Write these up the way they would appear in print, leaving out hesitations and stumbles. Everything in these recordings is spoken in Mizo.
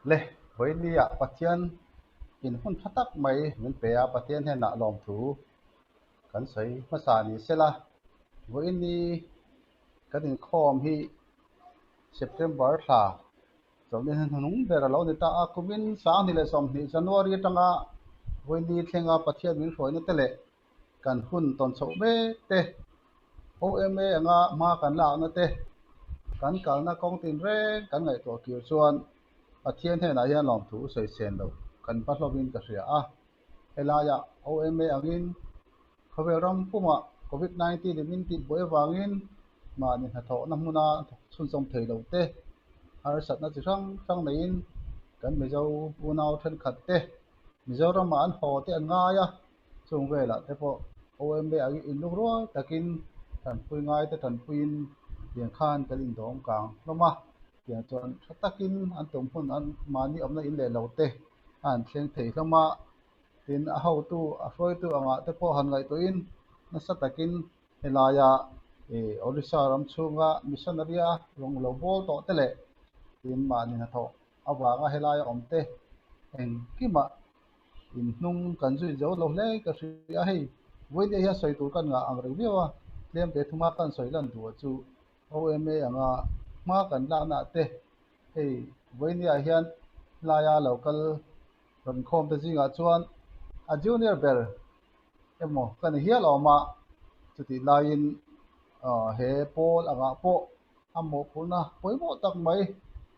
Le, vawinia Pathian in hun tha tak mai min pe a, Pathian hnenah lawmthu kan sawi hmasa ni sela, vawiini kan inkhawm hi September thla chawlhni hnuhnung ber a lo ni ta a, kumin 2020 January atanga vawiini thlenga Pathian min hruaina te leh kan hun tawn chhoh mek te, OMA anga hma kan lakna te, kan kalna kawng tinreng kan ngaihtuah kir chuan Pathian hnenah hian lawmthu sawi sen loh kan va hlawmin ka hria a. Helaiah OMA angin khawvel ram pumah Covid 19 in min tihbuai avangin mahni hnathawhna hmuna chhunzawm thei lo te, harsatna chi hrang hrang neiin kan Mizo unau thenkhat te Mizoramah an haw te an ngai a. Chung velah te pawh OMA angin inlung rual takin tanpui ngai te tanpuiin tiang khan kan indawm kang hlawm a, tiang chuan tha takin an tum hun an mahni awmna in leh lo te a han thleng thei hlawm a, tin a hotu a hruaitu angah te pawh han ngaihtuahin nasa takin helaia ih Orissa ram chhunga missionary a rawn lo bawl tawh te leh tin mahni hnathawh avanga helaia awm te engkimah In hnung kan zui zo lo hle ka hria a, hei vawiin hian sawi tur kan ngah ang reng viau a, tlem te thuma kan sawi lan duh chu OMA anga hma kan lakna ah te hei vawiin hian hlaia lo kal rawn khawm te zingah chuan a junior ber emaw ka ni hial awm a, chutih laiin he pawl angah pawh a mawhphurhna pawimawh tak mai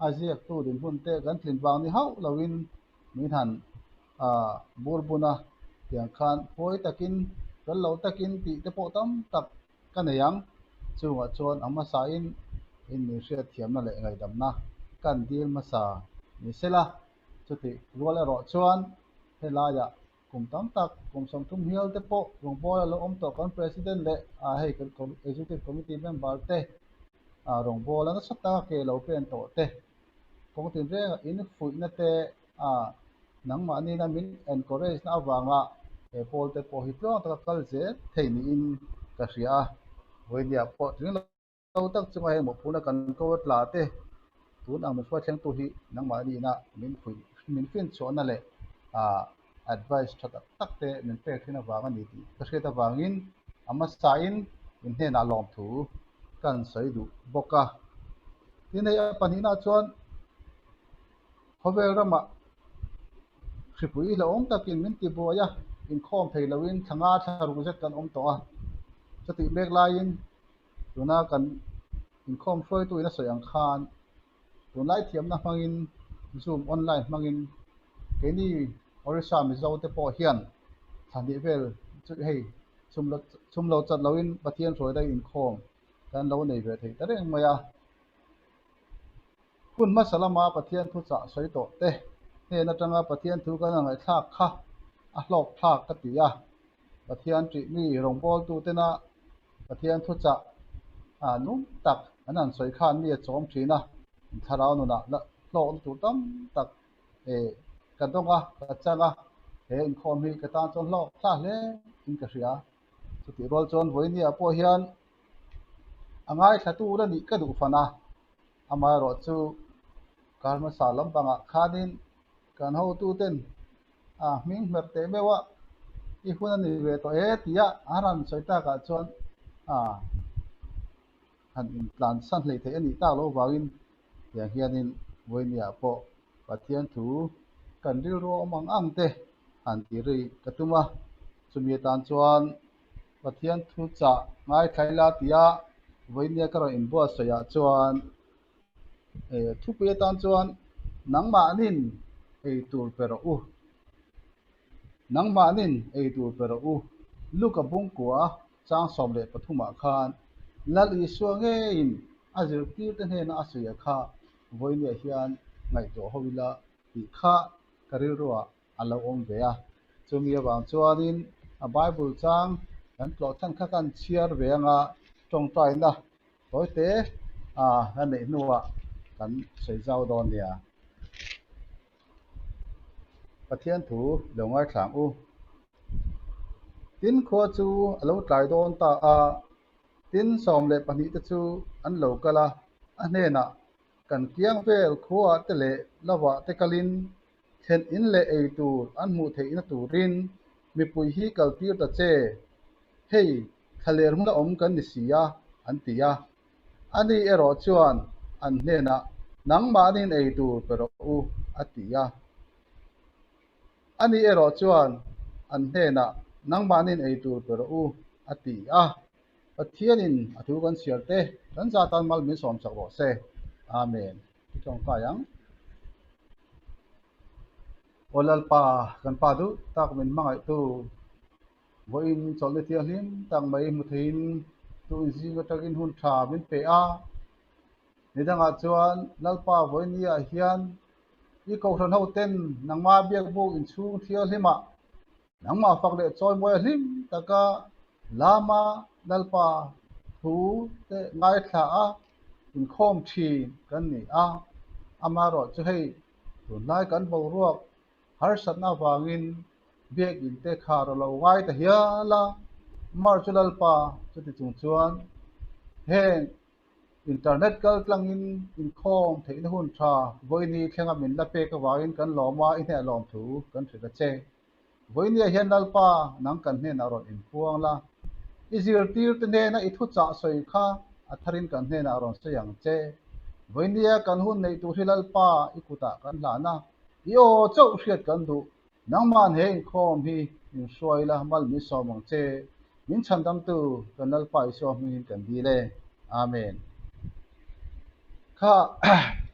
a ziaktu dinhmun te kan tlin vang ni hauh loin min han bur bun a, tiang khan phuai takin fel lo takin tih te pawh tam tak ka nei ang. Chungah chuan a hmasain in min hriatthiamna leh ngaihdamna kan dil hmasa ni sela, chutih rual erawh chuan helaiah kum tam tak, kum 30 hial te pawh rawngbawla lo awm tawh kan President leh hei kan Executive Committee member te rawngbawla nasa taka ke lo pen tawh te kawng tinrengah in fuihna te nangmahnina min encourage na avanga he pawl te pawh hi tluang taka kal zel thei niin ka hria a, vawinia pawh tling lo tak chunga heng mawhphurhna kan ko a tla te tun ang mihruai thlengtu hi nangmahnina min fuih min finchhuahna leh advice tha tak tak te min pek thin avang a ni tih ka hriat avangin a hmasain in hnenah lawmthu kan sawi duh bawk a. Tin hei a pahnihna chuan khawvel ramah hripui hlauhawm takin min ti buai a, inkhawm thei loin thla nga thla ruk zet kan awm tawh a. Chutih mek laiin tuna kan inkhawm hruaitu in a sawi ang khan Tunlai thiamna hmangin Zoom online hmangin keini Orissa Mizo te pawh hian thla hnih vel chu hei chhum lo chat loin Pathian hruai daih inkhawm kan lo nei ve thei ta reng mai a. Hun hmasa lama Pathian thu chah sawi tawh te hnen atanga Pathian thu kan han ngaihthlak kha a hlawk thlak ka ti a. Pathian ṭih mi rawngbawltu tena Pathian thuchah nung tak an han sawi khan mi a chawm thin a, thlarau nunah hlawkna tur tam tak ka dawng a, ka chang a, he inkhawm hi ka tan chuan hlawk thla hle in ka hria. Chutih rual chuan vawinia pawh hian a ngaithla tur a nih ka duh fan a, amaherawh chu kar hmasa lampangah khanin kan hotuten a hming hmer teh meuh a, i hun a ni ve tawh e tia a rawn sawi takah chuan a han intlan san hleih theih a nih tak loh vangin tiang hianin vawinia pawh Pathian thu kan rilru a awm ang ang te han ti ri ka tum a, chumi atan chuan Pathian thu chah ngaithla ila tia vawinia ka rawn inbuatsaih ah chuan Thupui atan chuan nangmahnin ei tur pe rawh u, nangmahnin ei tur pe rawh u. Luka bungkua chang 13 ah khan Lal Isua ngeiin a zirtirte hnena a sawi kha vawinia hian ngaihtuah ho ila tih kha ka rilruah a lo awm ve a. Chumi avang chuanin a Bible chang kan tlawh chhan kha kan chhiar ve anga tawngtaina Tawite a la neih hnuah kan sawi zau dawn nia. Pathian thu lo ngaithla ang u. Tin khua chu a lo tlai dawn ta a, tin 12 te chu an lo kal a, a hnenah. Kan kiang vel khuaah te leh lovah te kalin thlen in leh ei tur an hmuh theihna turin mipui hi kal tir ta che. Hei, thlaler hmuna awm kan ni si a, an ti a. Ani erawh chuan an hnenah, Nangmahniin ei tur pe rawh u, a ti a. Ani erawh chuan an hnenah, Nangmahniin ei tur pe rawh u, a ti a. Pathianin a thu kan chhiar te kan za tan mal min sawm chak rawh se. Amen. I tawngtai ang. Aw Lalpa, kan Pa duh tak min hmangaihtu, vawiin chawlhni thianghlim tak mai hmu theiin tu inzing atangin hun tha min pe a. Nidangah chuan Lalpa vawiinniah hian i kohhran hoten nangmah biakbuk inchhung thianghlimah Nangmah fak leh chawimawi a hlim taka lama Lalpa thu te ngaithla a inkhawm thin kan ni a, amaherawh chu hei tunlai kan boruak harsatna avangin biakinn te khar a lo ngai ta hial a, amaherawh chu Lalpa chuti chung chuan heng Internet kal tlangin inkhawm theihna hun tha vawiini thlenga min la pek avangin kan lawm a, i hneh lawm thu kan hrilh a che. Vawinia hian Lalpa nang kan hnenah rawn inpuang la, i zirtirte hnena i thuchah sawi kha a tharin kan hnenah rawn sawi ang che. Vawinia kan hun neih tur hi Lalpa i kutah kan hlan a, i aw chauh hriat kan duh. Nangman he inkhawm hi min hruai la, mal min sawm ang che. Min chhandamtu kan Lalpa Isua hmingin kan dil e. Amen. Kha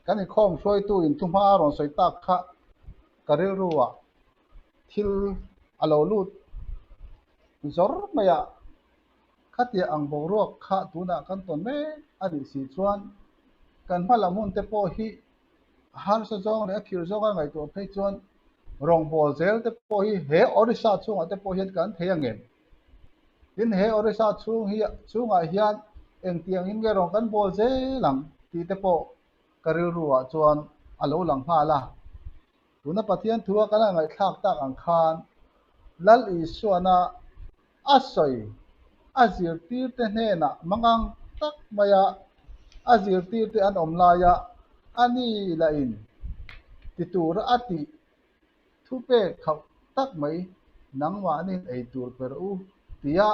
kan inkhawm hruaitu in thuhma a rawn sawi tak kha ka rilruah thil a lo lut zawr mai a, khatia ang boruak kha tunah kan tawn mek a nih si chuan kan hma lam hun te pawh hi a harsa zawng leh a thir zawnga ngaihtuah phei chuan rawngbâwl zel te pawh hi he Orissa chhungah te pawh hian kan thei ang em? Tin, he Orissa chhung hi chhungah hian engtiangin nge rawn kan bawl zel ang tih te pawh ka rilruah chuan a lo lang nghal a. Tuna Pathian thua kan han ngaihthlak tak ang khan Lal Isuana a sawi a zirtirte hnenah mangang tak maia a zirtirte an awm laia a ni lahin ti tura a tih thupek khauh tak mai nangmahniin ei tur per u tia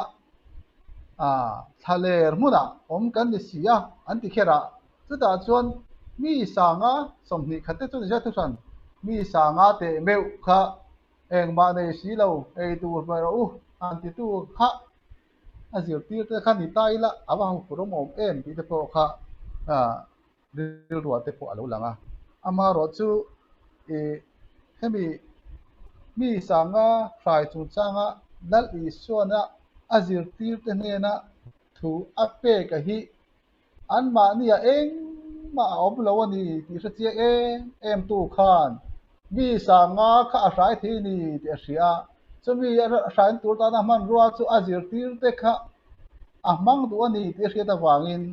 thlaler hmunah awm kan ni si a an ti kher a. Chutah chuan mi sanga 20 khat te chu ni se thuhran mi sanga teh meuh kha engmah nei si lo ei tur pe rawh u an titu kha a zirtir te kha ni ta ila a va huphurh awm awm em tih te pawh kha rilruah te pawh a lo lang a. Amaherawh chu ih hemi mi sanga hrai chungchanga Lal Isuana a zirtir te hnena thu a pek a hi Anmahnia engmah a awm lo a ni tih hre chiang em em tu khan mi sanga kha a hrai thei a ni tih a hria a, chumi a hrain tur tana hmanrua chu a zirtir te kha a hmang duh a ni tih a hriat avangin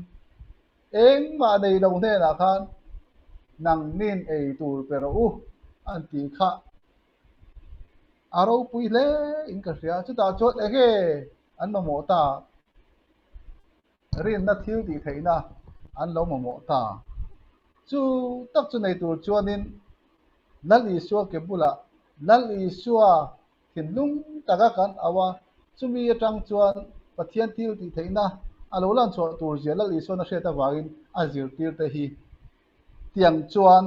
engmah nei lo hnenah khan nangnin ei tur pe rawh u an tih kha a ropui hle in ka hria. Chutah chuan enge an mamawh ta? Rinna thil tih theihna an lo mamawh ta. Chu tak chu nei tur chuanin Lal Isua ke bulah Lal Isua thinlung taka kan au a, chumi atang chuan Pathian thil tih theihna a lo lan chhuah tur zia Lal Isuan a hriat avangin a zirtirte hi tiang chuan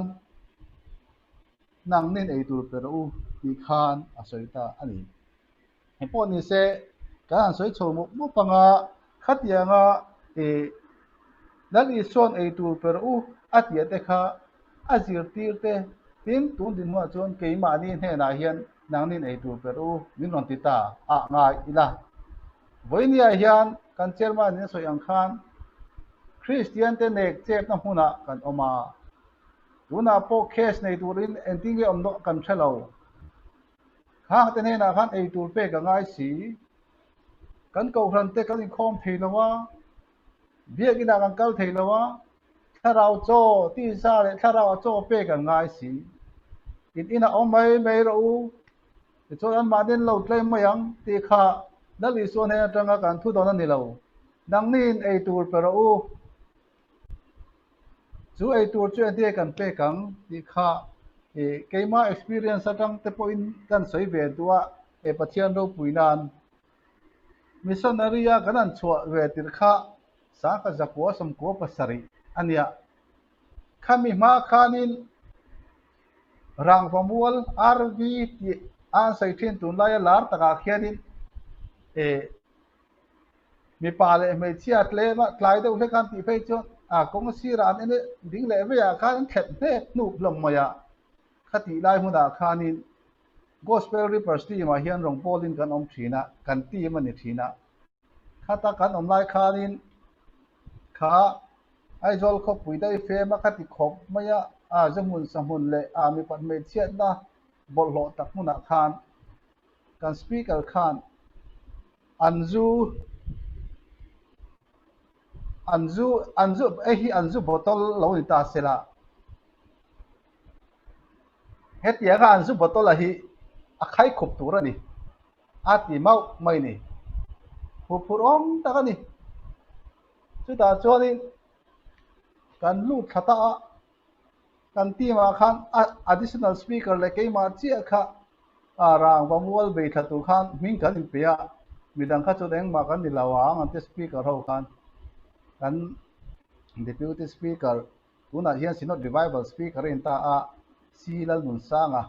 nangnin ei tur pe rawh u tih khan a sawi ta a ni. Hei pawh ni se kan han sawi chho mup mup ang a, khatianga ih Lal Isua'n ei tur pe rawh u a tih te kha a zirtir te tin tun dinhmunah chuan keimahni hnenah hian nangnin ei tur pe rawh u min rawn ti ta ah ngai ila. Vawinia hian kan chairman in a sawi ang khan Kristian te nek chepna hmunah kan awm a, tunah pawh case nei turin engtin nge awm dawh kan hre lo. Khang te hnenah khan ei tur pek a ngai si. Kan kohhran te kan inkhawm thei lo a, biakinah kan kal thei lo a, thlarau chaw, tisa leh thlarau a chaw pek an ngai si. In inah awm mai mai rawh u, tichuan anmahni an lo tlem mai ang tih kha Lal Isua hnen atanga kan thu dawn a ni lo. Nangniin ei tur pe rawh u. Chu ei tur chu engtin nge kan pek ang tih kha keima experience atang te pawhin kan sawi ve duh a, he Pathian ropui nan missionary a kan han chhuah ve tirh kha sangkhat zakua sawmkua pasarih a nia. Khami hma khanin Rangvamual RV tih a an sawi thin tunlaia lar takah khianin Mipa leh hmeichhia tlem a tlai deuh hlek an tih phei chuan a kawng sirah an en ding leh veiah khan an thlep hnek hnup hlawm mai a. Khatih lai hmunah khanin Gospel Reapers team ah hian rawngbawlin kan awm thin a, kan team a ni thin a. Khata kan awm lai khanin kha Aizawl khawpui daifem a khati khawp mai a, a zahmun sahmun leh a mipat hmeichhiatna bawlhhlawh tak hmunah khan kan speaker khan an zu an zu an zu hei hi an zu bottle lo ni ta se la hetianga an zu bottle a hi a khai khup tur a ni a ti mauh mai ni huphurh awm tak a ni chutah chuanin kan lut thla ta a. Kan team ah khan additional speaker leh keimah chiah kha rangva mual bei thla tur khan hming kan inpe a, midang kha chuan engmah kan ni lo ang an ti speaker ho khan. Kan deputy speaker tunah hian Synod Revival speaker a inta a, C Lalnunsanga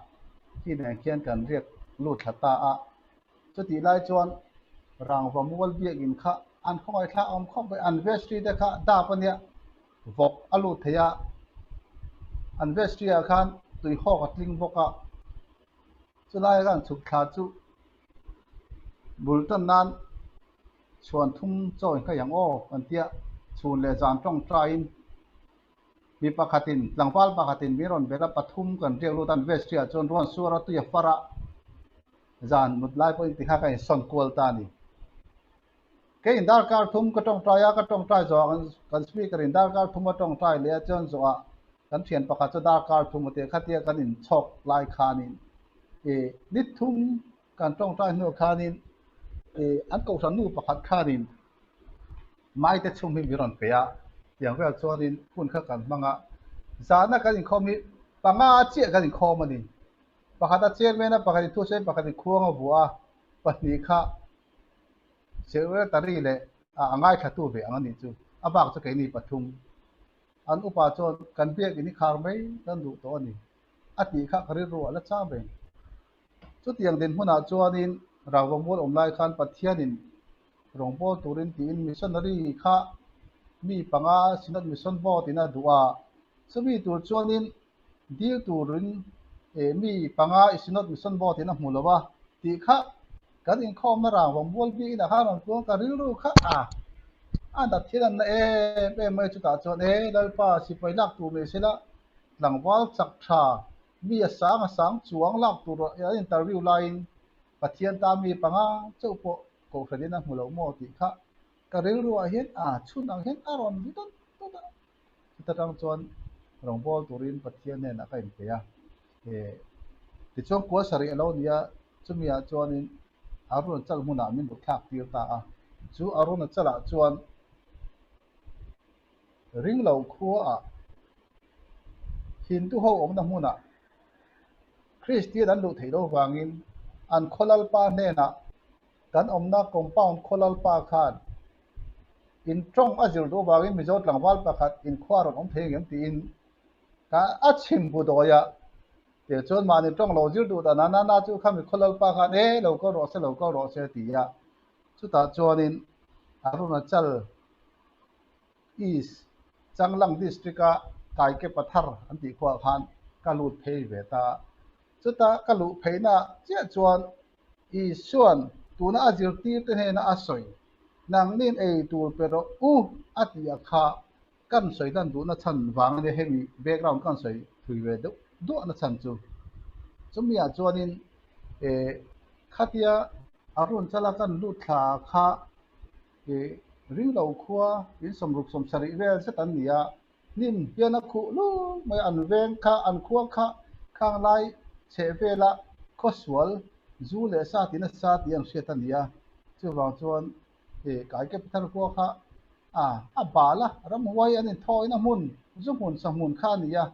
khi nen khian kan riak lut thla ta a. Chutih lai chuan rangva mual biakinn kha an khawngaihthlak awm khawp mai, an vestry te kha dap a nia. Vawk a lut thei a, an vestry ah khan tui hawk a tling bawk a, chulai khan chhuk thla chu bul tan nan chhuan thum chaw in hei ang aw kan tia chhun leh zan tawngtaiin mi pakhatin tlangval pakhatin min rawn bet a pathum kan riak lut a an vestry ah chuan ruan suar a tui a far a zan mut lai pawhin tikha ka insawn kual ta a ni. Kei in darkar thum ka tawngtai a, ka tawngtai zawh ah kan speaker in darkar thum a tawngtai leh a chuan zawh ah kan thian pakhat chu darkar thum a tia khatia kan in chhawk lai khanin ih ni thum kan tawngtai hnuah khanin ih an kohhran nu pakhat khanin maite chhum hi min rawn pe a, tiang vel chuanin hun kha kan hmang a, zahna kan inkhawm hi panga chiah kan inkhawm a ni, pakhat a chairman a, pakhat in thusawi pakhat in khuang a vuah a, pahnih kha. Secretary leh a ngaithlatu ve ang a nih chu. A bak chu keini pathum. An upa chuan kan biakinn hi khar mai kan duh tawh a ni a tih kha ka rilru a la chang reng. Chutiang dinhmunah chuanin Rangva mual awm lai khan Pathianin rawngbâwl turin tiin missionary kha mi panga Synod Mission Board in a duh a. Chumi tur chuanin dil turin mi panga Synod Mission Board in a hmu lo a tih kha Kan inkhawmna rangva mual biakinn ah khan rawn tluang ka rilru kha a a nat hian an na em em mai chutah chuan e Lalpa sipai lak tur nei sela tlangval chak tha mi a sang a sang chuang lak tur an interview laiin Pathian ta mi panga chauh pawh kohhran in a hmu lo maw tih kha ka rilru ah hian a chhun ang hian a rawn ri dawt dawt a chuta tang chuan rawngbâwl turin Pathian hnenah ka inpe a Tichuan kua sarih a lo ni a, chumiah chuanin Arunachal hmunah min rawn thlak tir ta a. Chu Arunachalah chuan ringlo khuaah Hindu ho awmna hmunah Kristian an luh theih loh vangin an khaw lalpa hnenah kan awmna compound khaw lalpa khan in tawng a zir duh vangin Mizo tlangval pakhat inkhua rawn awm thei ang em tiin Ka a chhim bu dawi a, tih chuan mahni tawng lo zir duh dan a, Nana chu kha mi khaw lalpa khan e lo kal rawh se, lo kal rawh se a ti a. Chutah chuanin Arunachal East Changlang District-a Kaike Pathar an tih khuaah khan ka lut phei ve ta a. Chuta ka luh pheina chiah chuan Isua'n tuna a zirtirte hnena a sawi, Nangnin ei tur pe rawh u a tih a kha Kan sawi dan duhna chhan vang a nia hemi background kan sawi thui ve deuh duahna chhan chu. Chumi ah chuanin eh khatia Arunachala kan lut thla kha eh ringlo khua in sawmruk sawmsarih vel zet an ni a, hnim hian a khuh luk mai a, an veng kha an khua kha khang lai chheh vela khawsual zu leh sa tih nasa tih an hriat a ni a, chuvang chuan eh Kaikepathar khua kha. A, a bal a, ramhuai an inthawina hmun, zu hmun sa hmun kha a ni a,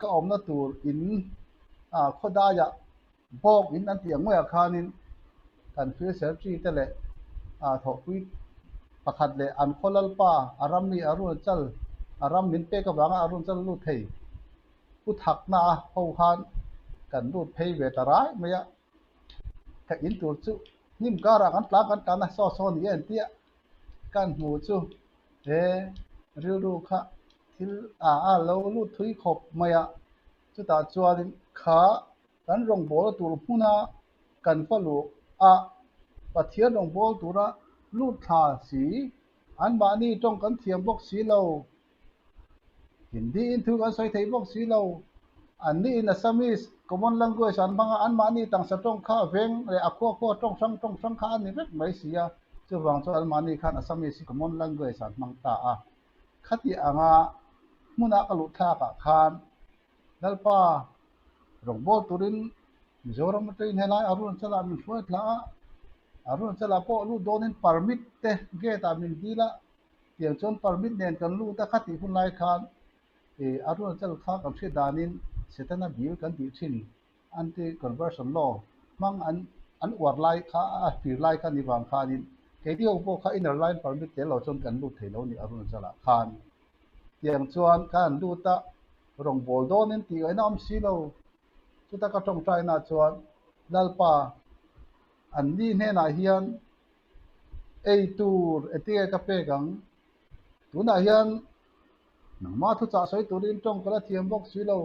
ka awmna tur in a khawdaiah bawk in an tih ang ngawih ah khanin kan field secretary te leh a thawhpui pakhat leh an khaw lalpa a ram mi Arunachal a ram min pek avanga Arunachal lut thei pu thakna a ho khan kan lut phei ve ta rai mai a, ka in tur chu hnim karah kan tlan kan tlan a saw saw ni e an tia kan hmu chu he rilru kha thil a a lo lut thui khawp mai a. Chutah chuanin kha kan rawngbawlna tur hmuna kan fa luh a, Pathian rawngbâwl tura lut thla si, anmahni tawng kan thiam bawk si lo, Hindi-in thu kan sawi thei bawk si lo, anniin Assamese common language an hmang a, anmahni tangsa tawng kha veng leh a khua khua tawng hrang tawng hrang kha a ni vek mai si a, chuvang chuan anmahni khan Assamese hi common language an hmang ta a. Khati anga hmuna ka luh thlakah khan Lalpa rawngbâwl turin Mizoram atangin helai Arunachal-ah min hruai thla a, Arunachal-ah pawh lut dawnin permit te gate-ah min dil a, tiang chuan permit nen kan lut a, khatih hun lai khan ih Arunachal kha kan hriat danin Setana bill kan tih thin Anti-conversion law hmang an an uar lai kha a fir lai kha ni vang khanin keini ho pawh kha inner line permit tel lo chuan kan lut thei lo ni Arunachal-ah khan. Tiang chuan ka han lut a, rawngbâwl dawnin tih ngaihna awm si lo. Chuta ka tawngtaina chuan Lalpa anni hnenah hian ei tur engtinge ka pek ang? Tunah hian Nangmah thuchah sawi turin tawng ka la thiam bawk si lo.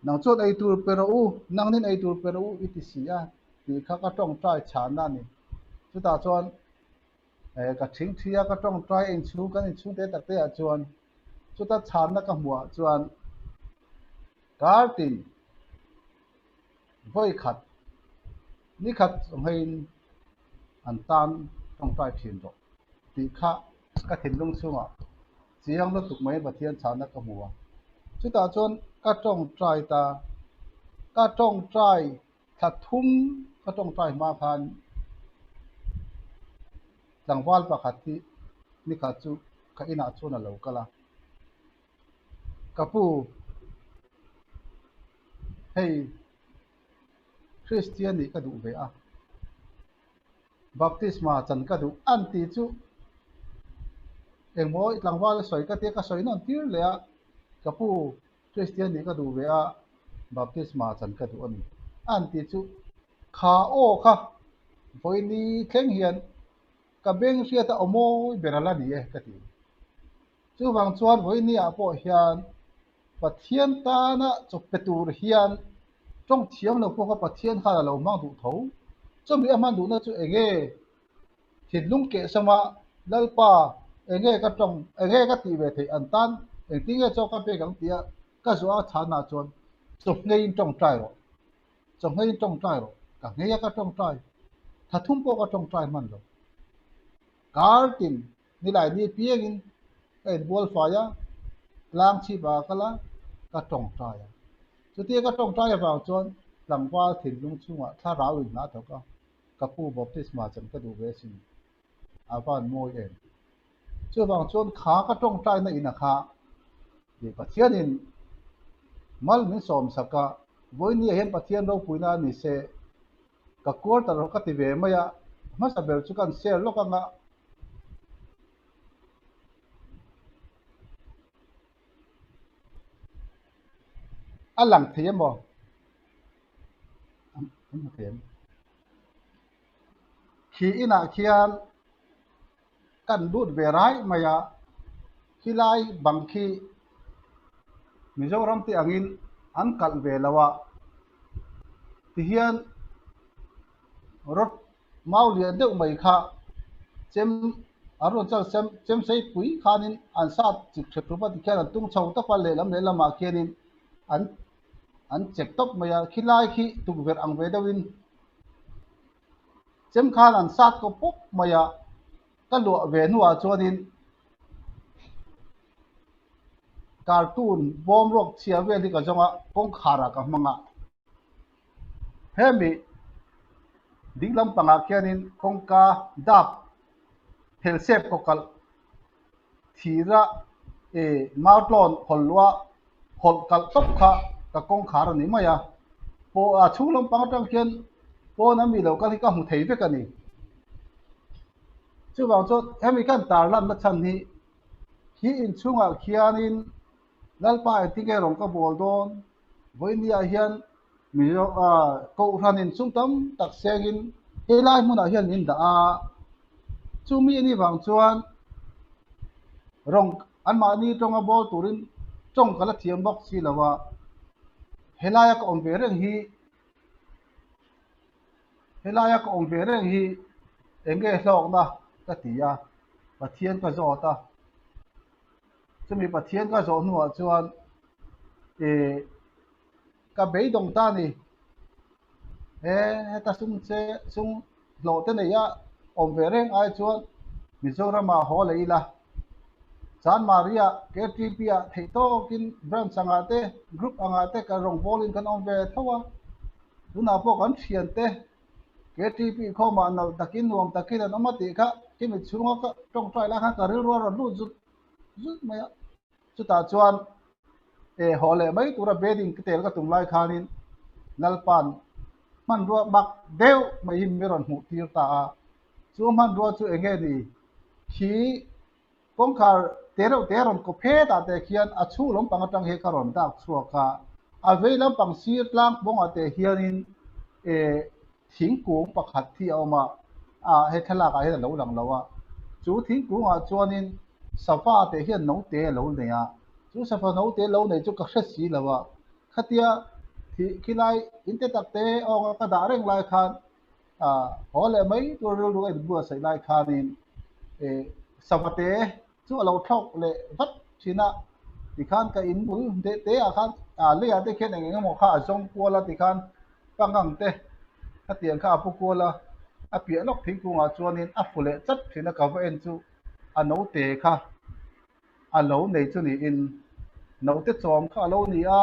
Nang chuan ei tur pe rawh u, nangnin ei tur pe rawh u i ti si a tih kha ka tawngtai chhanna a ni. Chutah chuan ka thingthi a, ka tawngtai inchhung kan inchhung te tak te ah chuan chuta chhanna ka hmuh ah chuan kartin vawi khat ni khat chawhmeiin an tan tawngtai thin rawh tih kha ka thinlung chhungah chiang lutuk mai Pathian chhahna ka hmu a, chutah chuan ka tawngtai ta, ka tawngtai thla thum ka tawngtai hma khan tlangval pakhat hi nikhat chu ka inah chuan a lo kal a, ka pu hei Kristian nih ka duh ve a. Baptisma chan ka duh an tih chu engmaw i tlangval a sawi ka tia ka sawi nawn tir leh a, ka pu Kristian nih ka duh ve a, baptisma chan ka duh a ni an tih chu kha aw kha vawiini thleng hian ka beng hriat a aw mawi ber a la ni e ka ti. Chuvang chuan vawiini ah pawh hian Pathian tana chawp pe tur hian tawng thiam lo pawh kha Pathian khan a lo hmang duh tho. Chumi a hman duhna chu enge? Thinlung kehsama Lalpa enge ka tawng enge ka tih ve theih an tan engtin nge chaw ka pek ang tia ka zuah a chhanah chuan chawhngeiin tawngtai rawh. Chawhngeiin tawngtai rawh. Ka nghei a ka tawngtai. Thathum pawh ka tawngtai hman lo. Kartin Nilai ni piangin ka inbual fai a, tlang chhip ah ka kal a, ka tawngtai a. Chutia ka tawngtai avang chuan tlangval thinlung chhungah thlarau in hna thawk a, ka pu baptisma chan ka duh ve asin. A van mawi em. Chuvang chuan kha ka tawngtaina in a kha tih Pathianin mal min sawmsak a, vawinia hian Pathian ropuina a ni se, Ka quarter ka ti ve mai a, hmasa ber chu kan share lawk anga. A lang thei emaw? An hmu thei em? Khi inah khian kan lut ve rai mai a, khilai bang khi Mizoram te angin an kalh ve lo a, tihian rod mau lian deuh mai kha chem an rawn chal chem chem sei pui khanin an sat chik hrep hrep a tikhian an tung chho tawp a lehlam lehlamah khianin an an chek tawp mai a, khilai khi tukverh ang ve deuhin Chem khan an sat kawp pawp mai a, ka luah ve hnuah chuanin cartoon bawm ruak chhia vel hi ka zawng a, kawngkharah ka hmang a. Hemi ding lampangah khianin kawngka dap phelsep kawkalh. Thira eh mautlawn hawlh luah hawlh kalh tawp kha ka kawngkhar a ni mai a, pawh a chhung lampang atang khian pawn a mi lo kal hi ka hmu thei vek a ni. Chuvang chuan hemi khan tar lanna chhan hi khi inchhungah khianin Lalpa engtin nge rawn ka bawl dawn? Vawinia hian Mizo Kohhranin sum tam tak sengin helai hmunah hian min dah a, chumi a nih vang chuan rawng anmahni tawnga bawl turin tawng ka la thiam bawk si lo a, helaia ka awm ve reng hi helaia ka awm ve reng hi eng nge hlawkna ka ti a, Pathian ka zawt a. Chumi Pathian ka zawh hnuah chuan ih ka beidawng ta a ni. He heta sum che sum hlawh te neia awm ve reng ai chuan Mizoramah haw leh ila. Chanmari-ah KTP-ah theih tawkin branch angah te group angah te kan rawngbawlin kan awm ve tho a. Tunah pawh kan thiante KTP khawmah nalh takin nuam takin an awm a tih kha khimi chhunga ka tawngtai lai khan ka rilru a rawn lut zut zut mai a. Chutah chuan eh haw leh mai tura bedding ka tel ka tum lai khanin Lalpa'n hmanrua mak deuh mai hi mi rawn hmuh tir ta a. Chu hmanrua chu eng nge ni? Khi Kawngkhar te reuh te rawn kaw phet ah te khian a chhung lampang atang hi ka rawn dak chhuak a, a vei lampang sir tlang pawngah te hianin eh thingkung pakhat hi a awm a, ah he thlalak ah hian a lo lang lo a, chu thingkung ah chuanin sava te hian note a lo nei a, chu sava note lo nei chu ka hre si lo a, khatia thih khilai in te tak te awnga ka dah reng lai khan haw leh mai tur rilru a inbuatsaih lai khanin eh savate chu a lo thlawk leh vat thin a, tikhan ka in bul deh te ah khan ah leiah te khian eng eng emaw kha a zawng kual a tikhan pangang te khatiang kha a pu kual a, a piah lawk thingkungah chuanin a fu leh chat thin a ka va en chu a note kha a lo nei chu niin note chawm kha a lo ni a,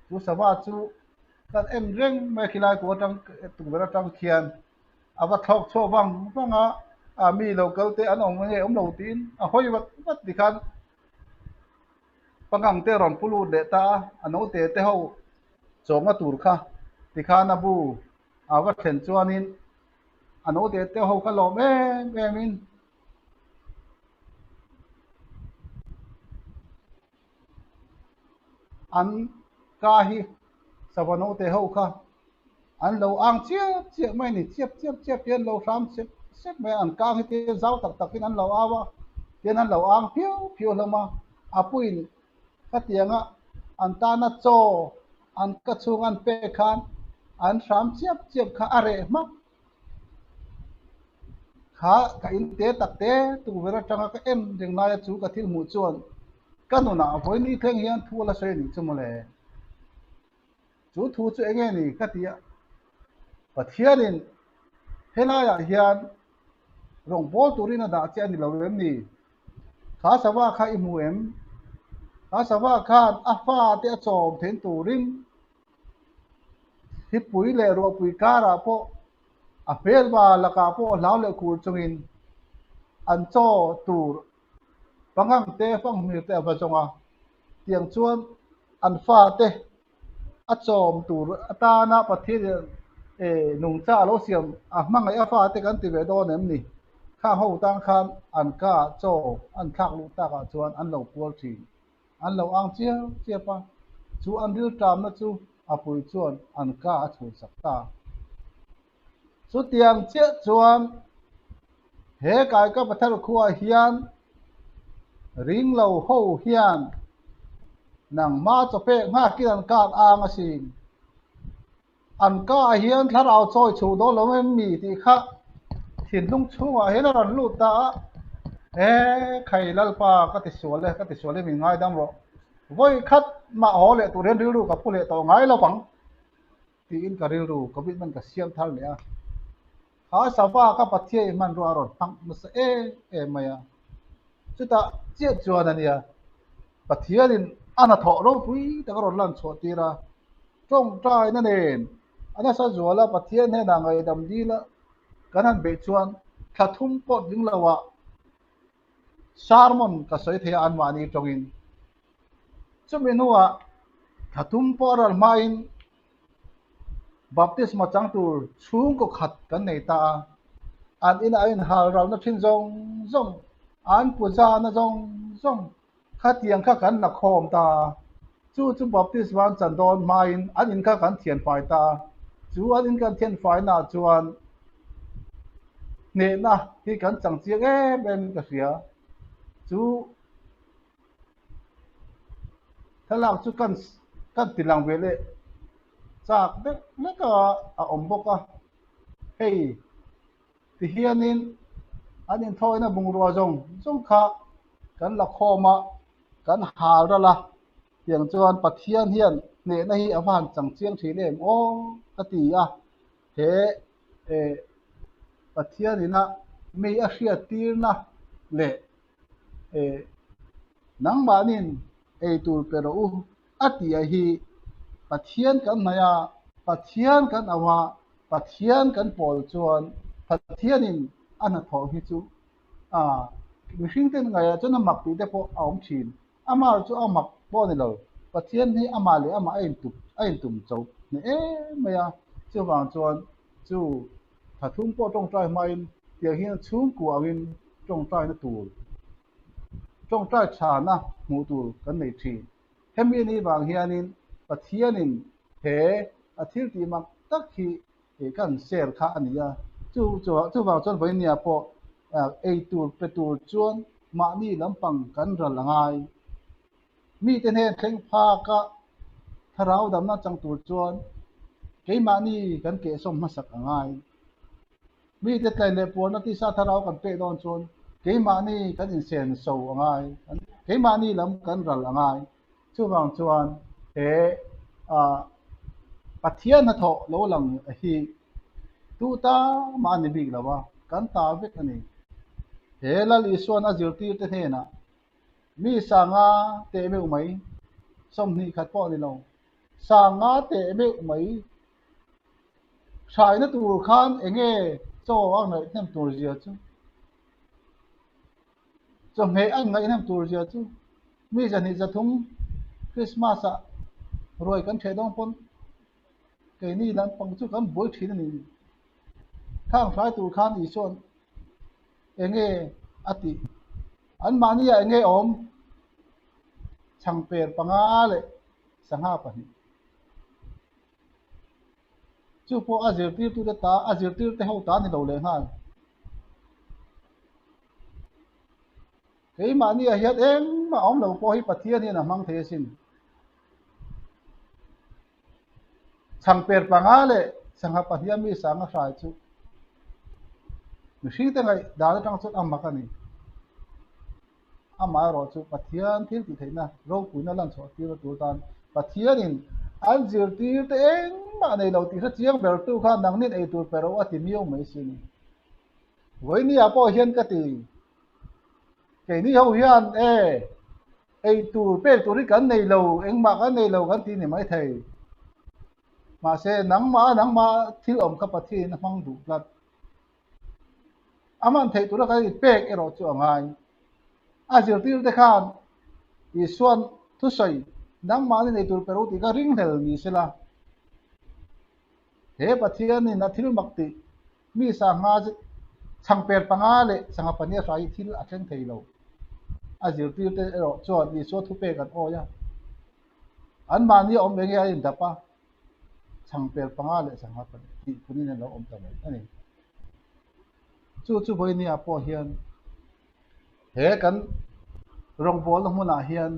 chu sava chu Kan en reng mai a khilai kawng atang tukverh atang khian a va thlawk chhuak vang vang a, a mi lo kal te an awm nge awm lo tiin a hawi vat vat tikhan pangang te a rawn pu lut leh ta a, a naute te ho chawmna tur kha tikhan a bu a va thlen chuanin a naute te ho kha lawm em em in. An ka hi sava naute ho kha an lo ang chiap chiap mai a ni, chiap chiap chiap hian lo hram sep sep mai a, an kang hi te zau tak tak in an lo au a, tian an lo ang phiau phiau hlawm a, a puiin khatianga an tana chaw an ka chhung an pek khan an hram chiap chiap kha a reh hmak. Kha ka in te tak te tukverh atanga ka en reng laia chu ka thil hmuh chuan ka nunah vawiin i thleng hian thu a la sawi a nih chu mawle. Chu thu chu eng nge ni ka ti a, Pathianin helaiah hian rawngbâwl turin a dah che a ni lo em ni? Kha sava kha i hmu em? Kha sava khan a fate a chawm thein turin Thipui leh ruahpui karah pawh a hmelma lakah pawh hlau leh kur chungin an chaw tur pangang te fanghmir te a va zawng a, tiang chuan an fate a chawm tur atana Pathian nungcha a lo siam a hmangaih a fate kan ti ve dawn em ni? Khang ho tan khan an ka chaw an thlak luh takah chuan an lo kual thin. An lo ang chiap chiap a, chu an rilṭamna chu a pui chuan an ka a chhunsak ta. Chutiang chiah chuan he Kaikapather khuaah hian ringlo ho hian nangmah chawpek nghakin an kak ang asin. An ka ah hian thlarau chawi chhuh dawn lo em mi tih kha thinlung chhungah hian a rawn lut ta a, E khai Lalpa ka ti sual e, ka ti sual e min ngaidam rawh, vawi khat mah haw leh tur hian rilru ka pu leh tawh ngai lo vang tiin ka rilru commitment ka siam thar leh a. Kha sava ka Pathian i hmanrua a rawn hmang nasa em em mai a, chutah chiah chuan a nia Pathianin a hnathawh ropui tak a rawn lan chhuah tir a, tawngtaina nen a nasa zuala Pathian hnenah ngaihdam dil a kan han beih chuan thla thum pawh tling loah. Sermon ka sawi thei a anmahni tawngin. Chumi hnuah thla thum pawh a ral hmain Baptisma chang tur chhungkaw khat kan nei ta a, an inah a inhal ralna thin zawng zawng, an puzana zawng zawng khatiang kha kan la khawm ta a, chu chu Baptisma an chan dawn hmain an in kha kan thianfai ta a, chu an in kan thianfainaah chuan hnehna hi kan chang chiang em em ka hria, chu. Thlalak chu kan kan ti lang ve leh chak deuh hlek a a awm bawk a, hei ti hianin an inthawina bungrua zawng zawng kha kan la khawm a, kan hal ral a, tiang chuan Pathian hian hnehna hi a va han chang chiang thin em aw ka ti a, he eh Pathianina mi a hriattirna leh Eh, nangmahnin ei tur pe rawh u a tih a hi Pathian kan hnaih a, Pathian kan auh a, Pathian kan pawl chuan Pathianin a hnathawh hi chu a mihringten ngaihah chuan a mak tih te pawh a awm thin. Amah chu a mak pawh a ni lo, Pathian hi amah leh amah a intup a intum cho hneh em mai a, chuvang chuan chu Thathum pawh tawngtai hmain tiang hian chhungkua angin tawngtaina tur, tawngtai thana hmuh tur kan nei thin. Hemi ni vang hianin Pathianin he a thil tih mak tak hi kan share kha a ni a, chu chuvang chuan vawinia pawh ei tur pe tur chuan mahni lampang kan ral a ngai. Mite hnen thleng phaka thlarau damna chang tur chuan keimahni kan kehsawm hmasak a ngai. Mite tlai leh puarna tisa thlarau kan pek dawn chuan keimahni kan insen so a ngai, keimahni lam kan ral a ngai. Chuvang chuan he Pathian hnathawh lo lang hi tu ta mah a ni bik lo a, kan ta vek a ni. He Lal Isuan a zirtirte hnenah Mi sanga teh meuh mai, 20 khat pawh a ni lo. Sanga teh meuh mai hraina tur khan enge chaw a ngaihhnem tur zia chu, chawhmeh a ngaihhnem tur zia chu mi 2 3 Christmas ah ruai kan ṭheh dawn pawn keini lampang chu kan buai ṭhin a ni. Khang hrai tur khan Isua'n enge a tih? Anmahniah enge awm? Chhangper panga leh sangha pahnih. Chu pawh a zirtirtute ta, a zirtirte ho ta ni lo leh nghal. Keimahniah hian engmah awm lo pawh hi Pathian hian a hmang thei asin. Chhangper panga leh sangha pahniha mi sanga hrai chu mihringte ngaih dan atang chuan a mak a ni. Amaherawh chu Pathian thil tih theihna ropuina lan chhuah tir tur tan Pathianin an zirtirte engmah nei lo tih hre chiang bertu kha nangnin ei tur pe rawh a ti miau mai si a ni. Vawinia pawh hian ka ti. Keini ho hian e ei tur pek tur hi kan nei lo, engmah kan nei lo kan ti ni maithei. Mahse nangmah nangmah thil awm kha Pathianin a hmang duh tlat. A hman theih tura kan inpek erawh chu a ngai. A zirtirte khan Isuan thusawi nangmahni nei tur pe ro tih kha ringhlel ni sela. He Pathianin a thil mak tih Mi sangha chhangper panga leh sangha pahnih a hrai hi thil a thleng thei lo. A zirtirte erawh chuan Isua thupek an awi a. Anmahni a awm eng nge a indap a, chhangper panga leh sangha pahnih tih phunin an lo awm ta mai a ni. Chu chu vawinia pawh hian he kan rawngbawlna hmunah hian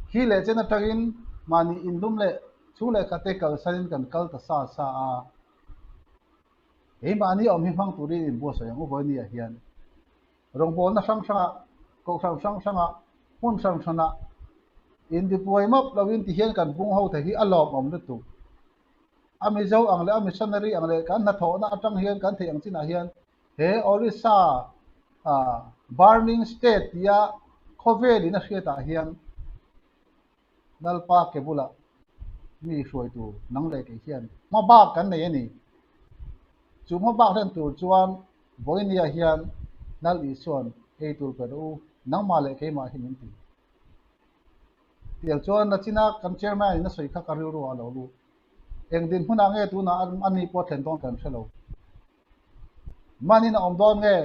khi leh chen atangin mahni inlum leh chhung leh khat te kalsanin kan kal ta sa sa a. Keimahni awm hi hmang turin inbuatsaih ang u vawinia hian rawngbawlna hrang hrangah, kohhran hrang hrangah, hmun hran hranah intibuai map loin tihian kan bung ho thei hi a lawmawm lutuk. A Mizo ang leh a missionary ang leh kan hnathawhna atang hian kan theih ang chinah hian he Orissa burning state tia khawvelin a hriatah hian Lalpa ke bulah mi hruai tur nang leh kei hian hma bak kan nei a ni. Chu hma bak hlen tur chuan Vawinia hian Lal Isua'n ei tur pe rawh u. Nangmah leh keimah hi min ti. Tiang chuan nachina kan chairman in a sawi kha ka rilru ah a lo lut. Eng dinhmunah nge tunah a ni pawh thlen dawn kan hre lo. Manin a awm dawn nge?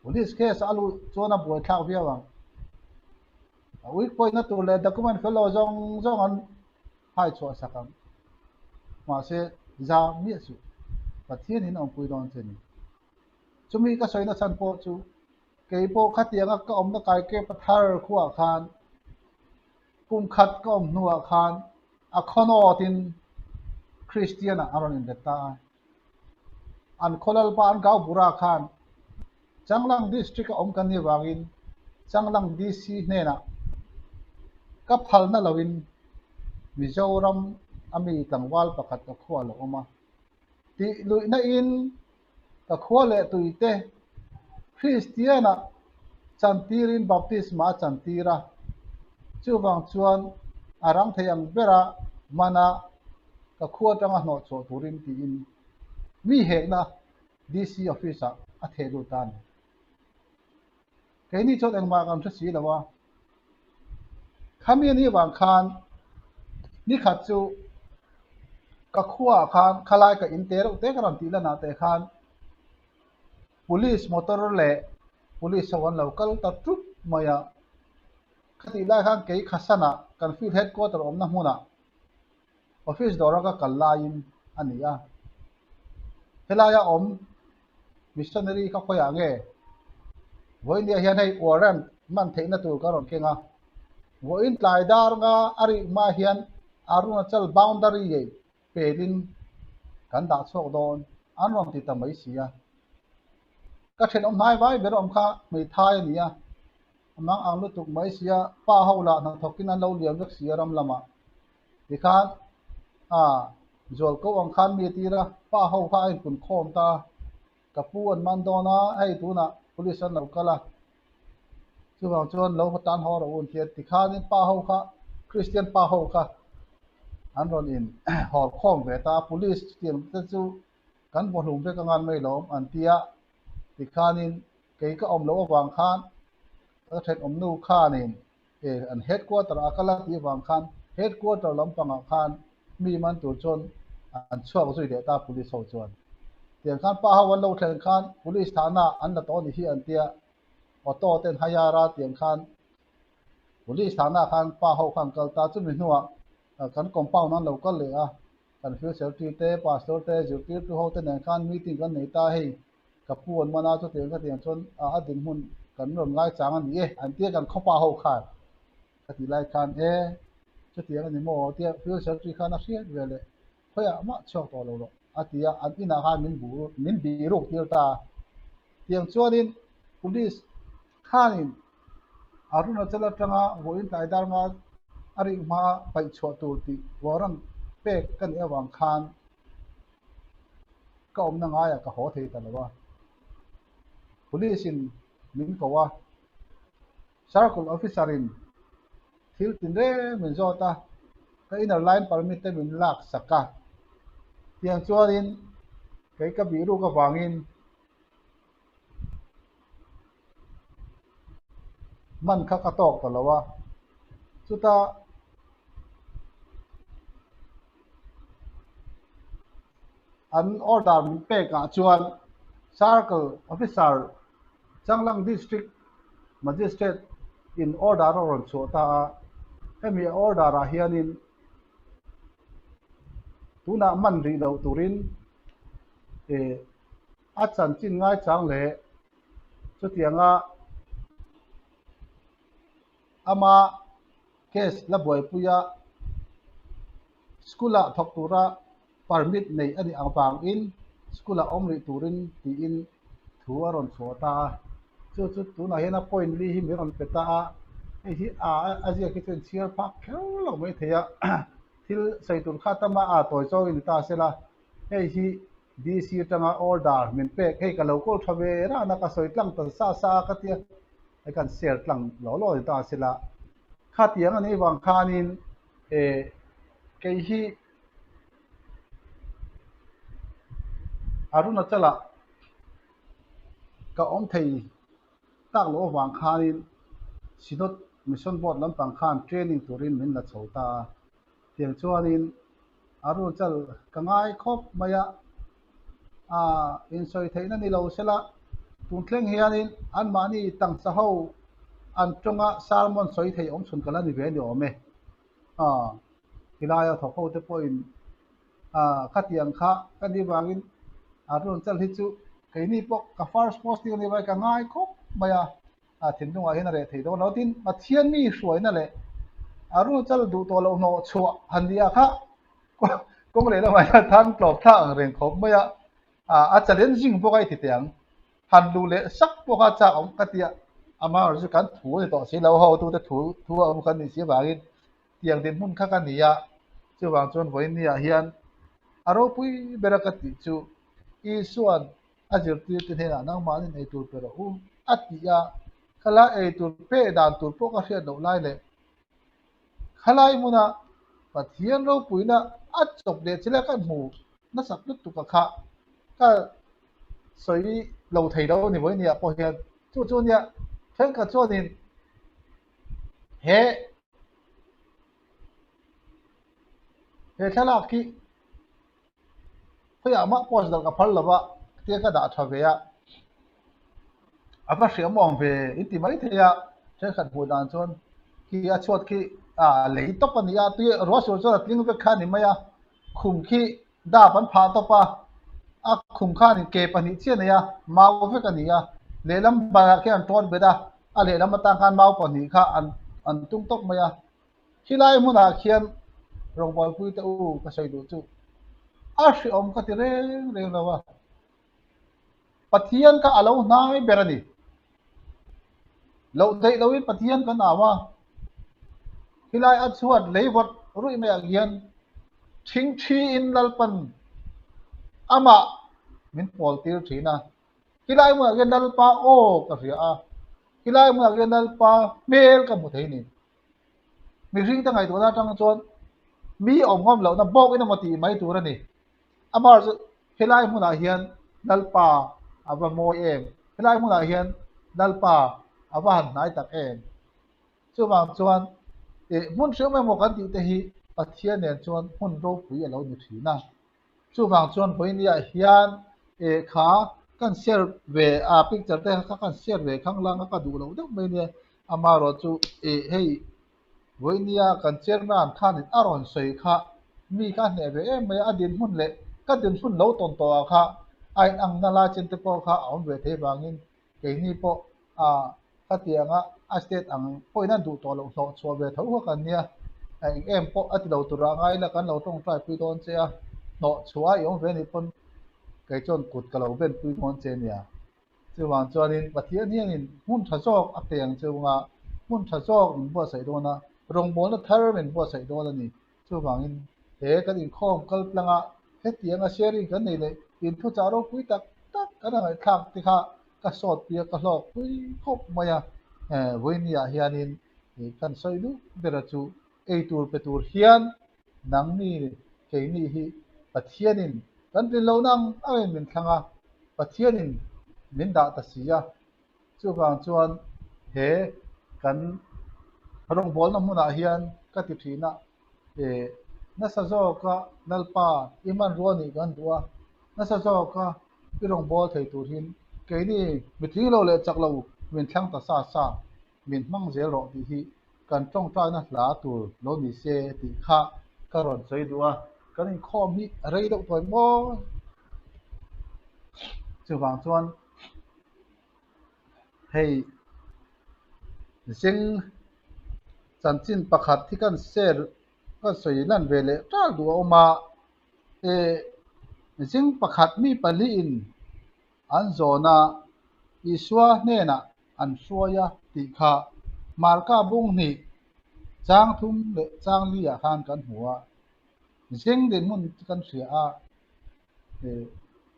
Police case a luh chuan a buaithlak viau ang. A weak point na tur leh document fel lo zawng zawng an hai chhuah sak ang. Mahse, za miah suh. Pathian in awmpui dawn che ni. Chumi ka sawi na chhan pawh chu kei pawh khatianga ka awmna kai kep a thar khuah khan kum khat ka awm hnuah khan a khawnawtin Kristian ah a rawn inlet ta a. An khaw lalpa an kau bura khan Changlang District a awm kan nih avangin Changlang DC hnenah ka phalna loin Mizoram a mi tlangval pakhat ka khua lo awm a. Tih luihna in ka khua leh tuite Kristian-ah chantirin baptisma a chantir a, chuvang chuan a rang thei ang bera mana ka khua atanga hnawh chhuah turin tiin mi hekna DC office-ah a theh lut ta a ni. Keini chuan engmah kan hre si lo a, khami a nih vang khan nikhat chu ka khuaah khan khalai ka in te reuh te ka rawn tih lanah te khan police motor leh police ho an lo kal ta tup mai a, khatih lai khan kei Khasanah kan field headquarter awmna hmunah Office dawra ka kal laiin a ni a, helaia awm missionary kha khawiah nge? Vawinia hian hei warrant man theihna tur ka rawn keng a, vawiin tlai dar nga a rih hma hian Arunachal boundary ngei pelin kan dah chhuak dawn an rawn ti ta mai si a. Ka thenawm hnai vai ber awm kha hmeithai a ni a, a mang ang lutuk mai sia, pa ho lah hnathawkin an lo liam vek si a ram lamah. Tikhan a zual ko ang khan mi a tir a, pa ho kha a inpun khawm ta a, ka pu an man dawn a, hei tunah police an lo kal a, chuvang chuan lo tan haw rawh u an ti a, tikhanin pa ho kha Christian pa ho kha an rawn in hawr khawm ve ta a, police chutiang te chu kan vawhlum vek angan mai lawm an ti a, tikhanin kei ka awm loh avang khan ka thenawmnu khanin e an headquarter ah kal a tih avang khan headquarter lampangah khan mi man tur chuan an chhuak zui leh ta police ho chuan. Tiang khan pa ho an lo thlen khan police thahna an la tawh a ni hi an tia auto ten hire a tiang khan police thahna khan pa ho khan kal ta chumi hnuah kan compound an lo kal leh a kan field secretary te pastor te zirtirtu ho te nen khan meeting kan nei ta hei Ka pu an man a, chutiang khatiang chuan a dinhmun kan rawn ngaichang a ni e, an tia kan khawpa ho khan ka tih lai khan e, chutiang a ni maw tia fuel secretary khan a hriat ve leh khawiah mah chhuak tawh lo rawh a ti a, an inah khan min bu min bih ruk tir ta a. Tiang chuanin police khanin Arunachal atanga vawiin tlai dar nga a rik hma paih chhuah tur tih warrant pek ka nih avang khan Ka awmna ngaiah ka haw thei ta lo a, Police in min ko a, Circle Officer in thil tinreng min zawt a, ka inner line permit te min lak sak a, tiang chuanin kei ka bih ruk avangin Man kha ka tawk ta lo a, chuta an order min pek ah chuan Circle Officer Changlang District Magistrate in order a rawn chhuah ta a, hemi order ah hianin tunah man rih loh turin eh A chanchin ngaichang leh chutianga ama case la buaipuia school-ah thawk tura permit nei a nih avangin school-ah awm rih turin tiin thu a rawn chhuah ta a. Chu chu tunah hian a point li hi min rawn pe ta a, hei hi a a ziak hi chuan chhiar phak kher lo mai thei a, thil sawi tur kha tama a tawi zawngin ni ta sela hei hi DC atanga order min pek hei ka lo kawl tha ve rana ka sawi tlang ta sa sa a ka tia hei kan share tlang lo lo ni ta sila khatiang a nih vang khanin eh kei hi Arunachal ah ka awm thei. tak loh avang khanin Synod Mission Board lampang khan training turin min la chho ta a. Tiang chuanin Arunachal ka ngai khawp mai a, aah insawi theihna ni lo sela tun thleng hianin anmahni tangsa ho an tawnga sermon sawi thei awm chhun ka la ni ve ni awm e. Aah tilaia thawk ho te pawhin aah khatiang kha ka nih vangin Arunachal hi chu keini pawh ka first posting a nih vangin ka ngai khawp mai a. A thinlungah hian a reh thei dawn lo. Tin, Pathian mi hruaina leh a rulchal duh tawh loh hnawh chhuah han ni a kha kawng leh lamah hian thang tlawp thlak ang reng khawp mai a, a challenging bawk a i ti teh ang. Han luh leh sak pawh kha chak awm ka ti a, amaherawhchu chu kan thu a ni tawh si lo, hotute thu thu a awm kan nih si avangin tiang dinhmun kha ka ni a, chuvang chuan vawiinniah hian a ropui bera ka tih chu Isua'n A zirtirte hnenah nangmahnin ei tur pe rawh u, a ti a. Khalai ei tur pek dan tur pawh ka hriat loh lai leh khalai hmuna Pathian ropuina a chawp leh chila ka hmu nasat lutuk a kha ka sawi lo thei lo ni vawinia pawh hian chu chu nia thenkhat chuanin he he thlalak hi Khawiah mah post darh ka phal lo va, tia ka dah tha ve a, a va hriam awm ve in ti mai thei a, thenkhat hmuh dan chuan khi a chhuat khi ah lei tawp a ni a, tui ruah sur chuan a tling vek kha a ni mai a, khum khi dap an phah tawp a, a khum khanin ke pahnih chiah a nei a, mau vek a ni a, lehlam banah khian an tawn bet a, a lehlam atang khan mau pahnih kha an an tung tawp mai a. Khilai hmunah khian rawngbawlpui te u ka sawi duh chu a hreawm ka ti reng reng lo a, Pathian kha a lo hnai ber a ni. Loh theih loin Pathian kan au a, khilai a chhuat lei vawt ruih maiah khian thingthiin Lalpan amah min pawl tir thin a, khilai hmunah khian Lalpa aw ka hria a, khilai hmunah khian Lalpa hmel ka hmu thei a ni. Mihring te ngaihtuahna atang chuan mi awm ngawm lohna bawk in emaw tih mai tur a ni. Amah chu helai hmunah hian Lalpa a va mawi em? Helai hmunah hian Lalpa a va han hnai tak em? Chuvang chuan eh hmun hriam emaw kan tih te hi Pathian nen chuan hmun ropui a lo ni thin a. Chuvang chuan vawinia hian eh kha kan share ve a picture te kha kan share ve khang lang a ka duh loh deuh mai nia amaherawh chu eh hei vawinia kan chairman khanin a rawn sawi kha mi kha hneh ve em mai a a dinhmun leh ka dinhmun lo tawn tawh ah kha a inang na lai chen te pawh kha a awm ve thei vangin Keini pawh a khatianga a state ang pawhin an duh tawh loh hlawh chhuah ve tho kha kan nia. Eng em pawh a ti lo tura ngai ila kan lo tawngtai pui dawn che a, hnawh chhuah a i awm ve nih pawn kei chuan kut ka lo ben pui dawn che nia. Chuvang chuanin Pathian hianin hmun tha zawk a pe ang chunga hmun tha zawk min buatsaih dawn a, rawngbawlna thar min buatsaih dawn a ni. Chuvangin he kan inkhawm kal tlanga hetianga sharing kan nei leh inthuchah ropui tak tak kan a ngaihthlak te kha ka sawt pui a, ka hlawk pui khawp mai a. Vawinia hianin kan sawi duh bera chu ei tur pe tur hian nangni keini hi Pathianin kan rin lohna ang angin min thlang a, Pathianin min dah ta si a. Chuvang chuan he kan rawngbawlna hmunah hian ka ti thin a, eh nasa zawka Lalpa i hmanrua nih kan duh a, nasa zawka i rawngbâwl thei tur hin keini mitling lo leh chak lo min thlang ta sa sa, min hmang zel rawh tih hi kan tawngtaina hla tur lo ni se tih kha ka rawn sawi duh a, kan inkhawm hi a rei deuh tawi mawi. Chuvang chuan. Hei zing chanchin pakhat hi kan share kan sawi lan ve leh ṭal duh a awm a, eh zing pakhat mi palihin an zawn a, Isua hnenah an hruai a tih kha Marka bung hnih chang thum leh chang li ah khan kan hmu a, zing dinhmun chu kan hria a.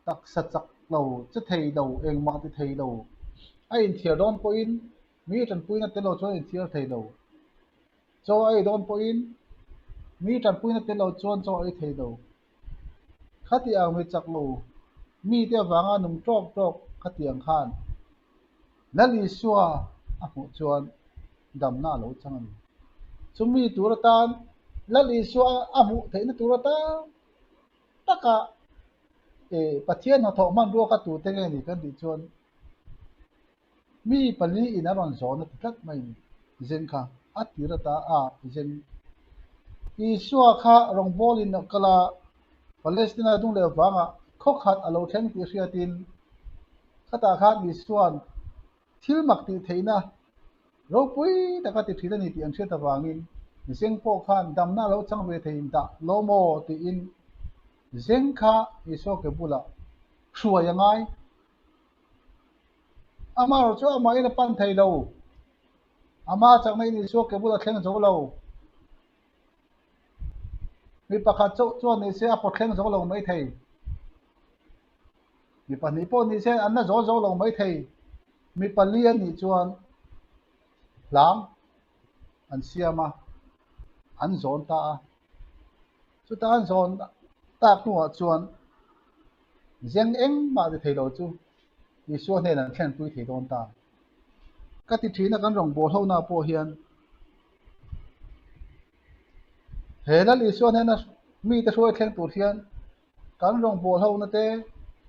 Taksa chak lo, che thei lo, engmah ti thei lo. A inthiar dawn pawhin mi tanpuina tel lo chuan a inthiar thei lo. Chaw a ei dawn pawhin mi tanpuina tel lo chuan chaw a ei thei lo. Khati ang mi chak lo mite avanga nung tawk tawk khatiang khan. Lal Isua a hmuh chuan damna a lo chang a ni. Chumi tur atan Lal Isua a hmuh theihna tur atan taka Pathian hnathawh hmanrua kha tute nge ni kan tih chuan Mi pali in a rawn zawn a ti tlat mai ni. Zeng kha a tir ata a zeng. Isua kha rawngbâwl in a kal a, Palestina dung leh vangah khaw khat a lo thleng tih hriatin khatah khan Isua'n thil mak tih theihna ropui taka ti thin a ni tih an hriat avangin zeng pawh khan damna a lo chang ve thei in dah lawm aw tiin zeng kha Isua ke bulah hruai a ngai. Amaherawh chu amahin a pan thei lo. Ama chakna in Isua ke bula thleng zo lo. Mi pakhat chauh chuan ni se a pawt thleng zo lo mai thei. Mi pahnih pawh ni se an la zawl zo lo mai thei. Mi pali an nih chuan hlang an siam a, an zawn ta a. Chuta an zawn tak hnuah chuan Zeng engmah ti thei lo chu Isua hnen an thlenpui thei dawn ta. Ka ti thina kan rawngbâwl hona pawh hian he Lal Isua hnena mite hruai thleng tur hian kan rawngbâwl hona te,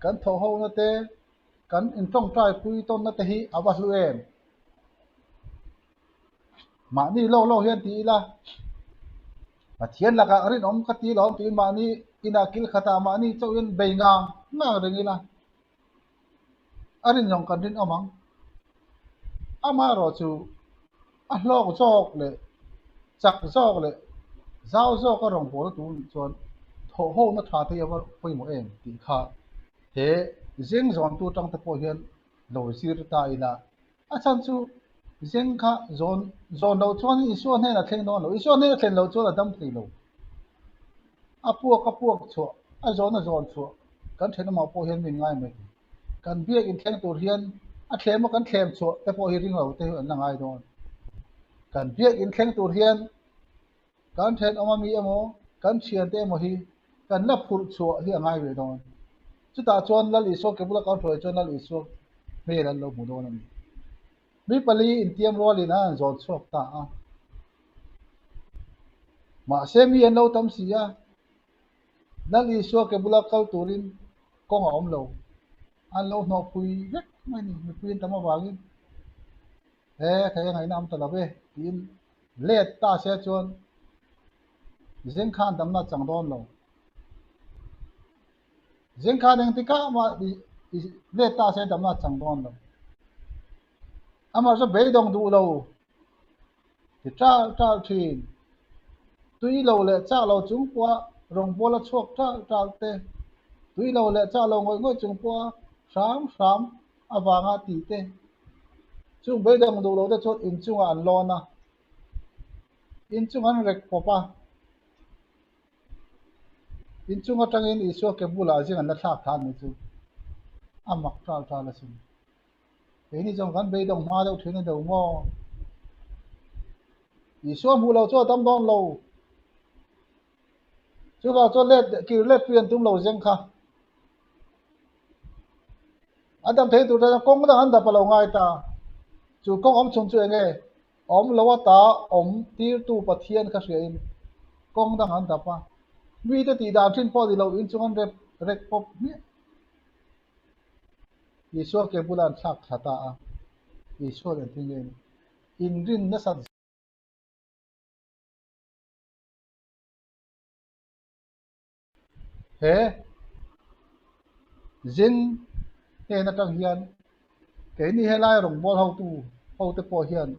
kan thawh hona te, kan intawngtaipui tawnna te hi a va hlu em? Mahni lawk lawk hian ti ila, Pathian lakah rinawm ka ti lawm tiin mahni inah kil khatah mahni chauhin bei ngang ngang reng ila, a rin zawng kan rinawm ang. Amaherawh chu a hlawk zawk leh chak zawk leh zau zawka rawngbawlna tur nih chuan thawhhawkna tha te hi a va pawimawh em tih kha he zeng zawntu tangte pawh hian lo zir ta ila. A chhan chu zeng kha zawn zawn loh chuan Isua hnenah a thleng dawn lo. Isua hnenah a thlen loh chuan a dam thei lo. A puak a puak chhuah, a zawn a zawn chhuah kan thenawmah pawh hian min ngai mai thei. Kan biak inthleng tur hian a thlem a kan thlem chhuah te pawh hi ring lo te hi an la ngai dawn. Kan biak inthleng tur hian Kan thenawm ami emaw, kan thiante emaw hi kan la phurh chhuah hi a ngai ve dawn. Chutah chuan Lal Isua ke bula kan hruai chuan Lal Isua hmel an lo hmu dawn a ni. Mi pali intiam rualin an han zawn chhuak ta a. Mahse mi an lo tam si a, Lal Isua ke bula kal turin kawng a awm lo. An lo hnawhpui vek mai a ni, mipui an tam avangin. He thei a ngaihna awm ta lo ve tiin let ta se chuan zing khan damna chang dawn lo. Zing khan engtikah mah let ta se damna chang dawn lo. Amah chu beidawng duh lo ti ṭal ṭal ṭhin. Tui lo leh chak lo chung pawha rawngbawla chhuak ṭal ṭal te, tui lo leh chak lo ngawih ngawih chung pawha hram hram avanga tih te, chung beidawng duh lo te chuan inchungah an lawn a, inchung an rek pawp a, inchung atangin Isua ke bulah zing an la thlak thla a nih chu a mak ṭal ṭal asin. Keini chuan kan beidawng hma deuh ṭhin a ni lo maw? Isua hmuh loh chu a tam dawn lo. Chuvang chuan let kir let pui an tum lo zeng kha. A dam thei tur chuan kawng dang an dap a lo ngai ta. Chu kawng awm chhun chu eng nge? Awm lo ata awm tirtu Pathian kha hriain kawng dang an dap a. Mite tih dan thin pawh ni lo inchung an rep rek pawp hmiah. Isua ke bula an thlak thla ta a. Isua engtin nge inrin nasat He zing hnen atang hian keini helai rawngbâwl hotu hote pawh hian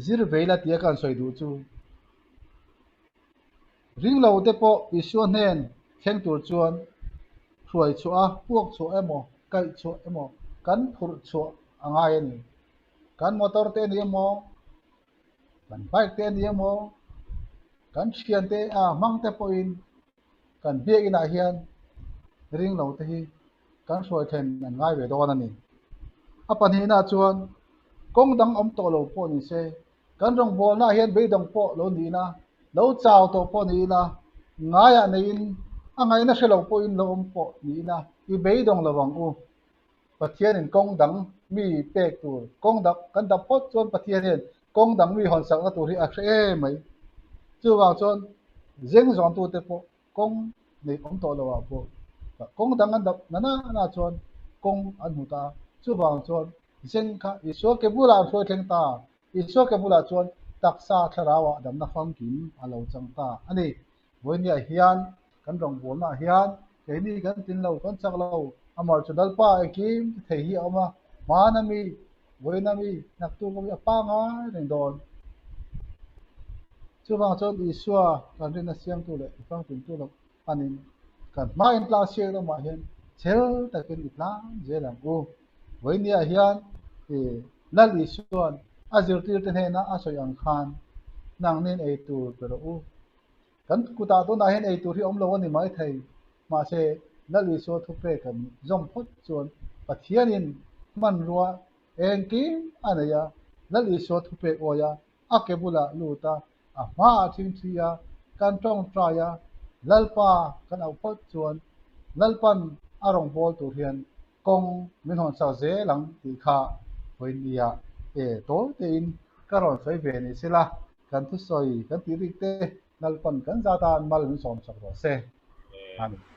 zir vei la tia ka han sawi duh chu. Ringlo te pawh Isua hnen thleng tur chuan hruai chhuah a, puak chhuah emaw, kaih chhuah emaw kan phurh chhuah a ngai a ni. Kan motor te a ni emaw, Kan bike te a ni emaw, kan thiante a hmang te pawhin kan biakinah hian ring lo te hi kan hruai then an ngai ve dawn a ni. A pahnihna chuan kawng dang awm tawh lo pawh ni se, kan rawngbawlnaah hian beidawng pawh lo ni ila, lo chau tawh pawh ni ila, ngaiah neiin a ngaihna hre lo pawhin lo awm pawh ni ila, i beidawng lo ang u. Pathianin kawng dang. mi pek tur kawng dang kan dap phawt chuan Pathian hian kawng dang mi hawn sakna tur hi a hre em mai. Chuvang chuan zeng zawntute pawh kawng nei awm tawh loah pawh kawng dang an dap na na chuan kawng an hmu ta a. Chuvang chuan zeng kha Isua ke bulah an hruai thleng ta. Isua ke bulah chuan taksa thlarauah damna famkim a lo chang ta a ni. Vawinia hian kan rawngbawlnaah hian keini kan tin lo, kan chak lo, amar chu Lalpa engkim ti thei hi a awm a, hmana mi, vawiina mi, naktuk a mi a pangai reng dawn. Chuvang chuan Isua kan rinna siamtu leh i famkimtu lo panin kan hma intlang siak lamah hian chel takin i tlang zel ang u. Vawinia hian i Lal Isua'n a zirtirte hnena a sawi ang khan nangnin ei tur pe rawh u. Kan kutah tunah hian ei tur hi awm lo a ni maithei. Mahse, Lal Isua thupek kan zawm phawt chuan Pathianin hmanrua engkim a nei a, Lal Isua thupek awi a, a ke bulah lut a, a hmaah thingthi a, kan tawngtai a, Lalpa kan auh phawt chuan Lalpan a rawngbâwl tur hian kawng min hawn sak zel ang tih kha vawinia e tawi tein ka rawn sawi ve ni sela, kan thusawi kan tih rik te Lalpan kan zat a mal min sawm sak rawh se. Amen.